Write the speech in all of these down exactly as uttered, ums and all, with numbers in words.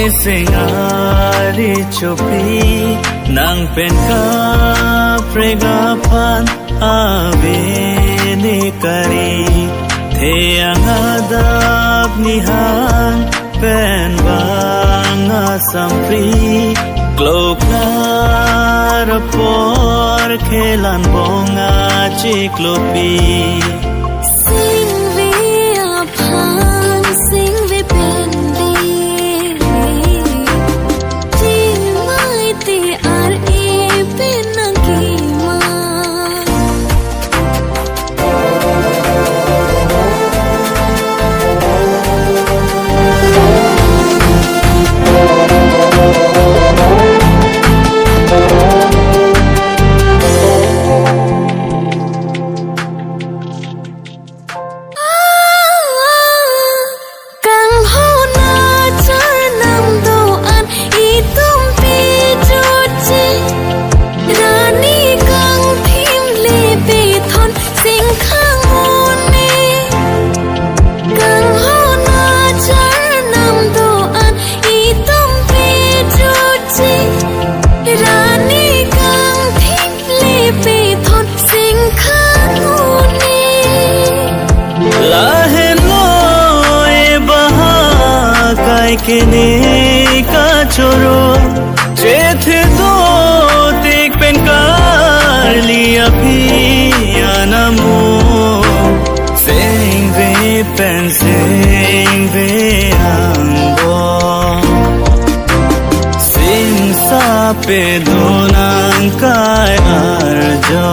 Sing ari chopi nang pen kaprek aphan ave ne kari, theyang adap nihang pen bang asampri, kloklar apor khelan bong achiklopi. Singve aphan singve pen de, chimai te ar-e pen nangkima. Kanghon acharnam do-an itum pejutji, rani kangthim le pethon singkhang un-e. Kanghon acharnam do-an itum pejutji, rani kangthim le pethon singkhang un-e. Lahenlo e baha kaike ne kachoro, chethe do tik pen karli aphi anamo. Singve pen singve angbong, singsa pe do nangkai arjo.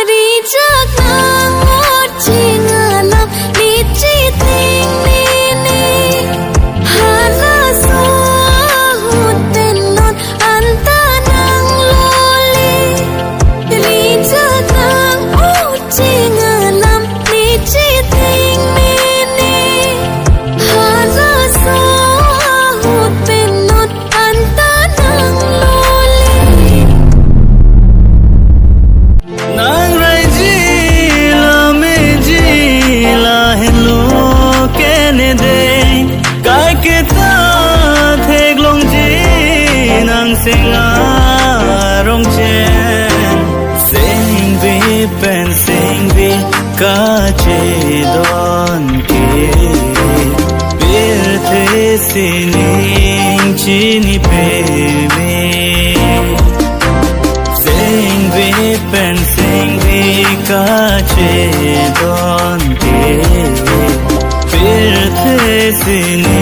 Rijak nang ot ching alam, niji ting nini. Halaso ahut pen non anta nang lole. Rijak nang ot ching alam, niji ting nini. Halaso ahut pen non anta nang lole. Nang raiji la meji lahenlo kene dei, kaiketa theklongji nang sing arong chen. Singve pen singve kachedon ke, pirthe sining chini peme. Singve pen singve kachedon ke, pirthe sining